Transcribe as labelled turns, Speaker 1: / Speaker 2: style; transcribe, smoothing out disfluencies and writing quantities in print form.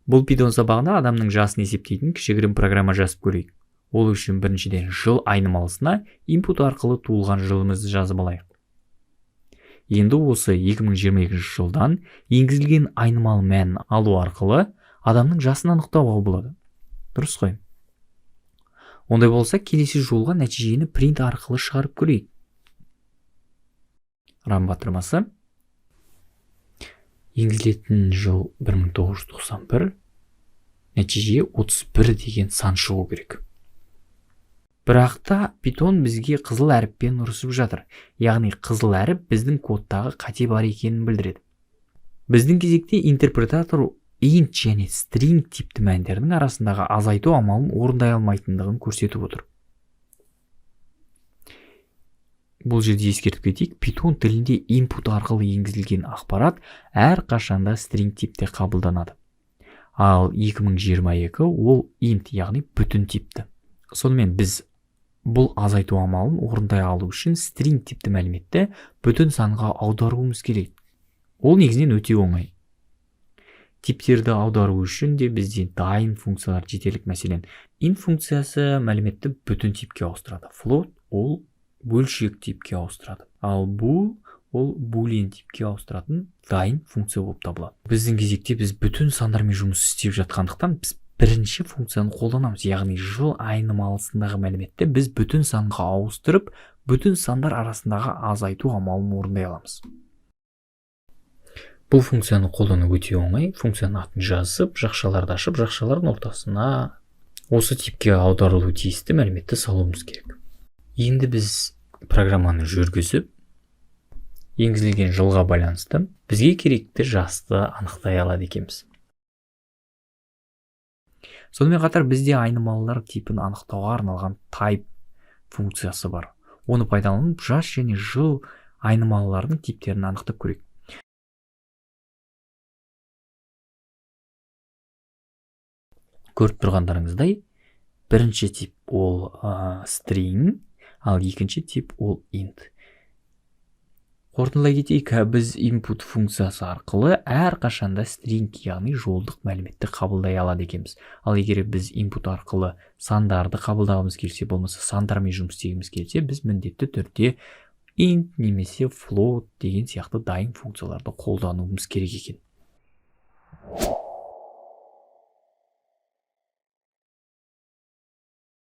Speaker 1: Бұл Python сабағында адамның жасын есептейтін кішігірім программа жазып көрейік. Ол үшін біріншіден жыл айнымалысына input арқылы туылған жылымызды жазып алайық. Енді осы 2022 жылдан енгізілген айнымалы мәнін алу арқылы адамның жасын анықтауға болады. Дұрыс қой. Ондай болса, келесі жолға нәтижені print арқылы шығарып көрейік. Run батырмасы. Енгізілетін жыл 1991, нәтиже 31 деген сан шығу керек. Бірақ та Python бізге қызыл әріппен ұрысып жатыр. Яғни қызыл әріп біздің кодтағы қате бар екенін білдіреді. Біздің кезекте интерпретатор int және string типті мәндердің арасындағы азайту амалын орындай алмайтындығын көрсетіп отыр. Бұл жерде ескертіп кетейік, Python тілінде input арқылы енгізілген ақпарат әрқашанда string типте қабылданады. Ал 2022 ол int, яғни бүтін типті. Сонымен біз бұл азайту амалын орындай алу үшін string типті мәліметті бүтін санға аударуымыз керек. Ол негізінен өте оңай. Типтерді аудару үшін де бізде дайын функциялар жетерлік. Мәселен, int функциясы мәліметті бүтін типке ауыстырады. Float ол бөлшек типке ауыстырады. Ал bool ол boolean типке ауыстыратын дайын функция болып табылады. Біздің кезекте біз бүтін сандармен жұмыс істеп жатқандықтан, біз бірінші функцияны қолданамыз. Яғни жыл айнымалысындағы мәліметті біз бүтін санға ауыстырып, бүтін сандар арасындағы азайту амалын орындай аламыз. Бұл функцияны қолдану өте оңай. Функцияның атын жазып, жақшаларды ашып, жақшалардың ортасына осы типке аударылуы тиісті мәліметті салуымыз керек. Енді біз программаны жүргізіп, енгізілген жылға байланысты бізге керекті жасты анықтай алады екенбіз. Сонымен қатар бізде айнымалылар типін анықтауға арналған type функциясы бар. Оны пайдаланып, жас және жыл айнымалыларының типтерін анықтап көрейік. Көріп тұрғандарыңыздай, бірінші тип ол string, ал екінші тип ол int. Қорытындылай кетейік, біз input функциясы арқылы әрқашанда string, яғни жолдық мәліметті қабылдай алады екенбіз. Ал егер біз input арқылы сандарды қабылдағымыз келсе, болмаса сандармен жұмыс істегіміз келсе, біз міндетті түрде int немесе float деген сияқты дайын функцияларды қолдануымыз керек екен.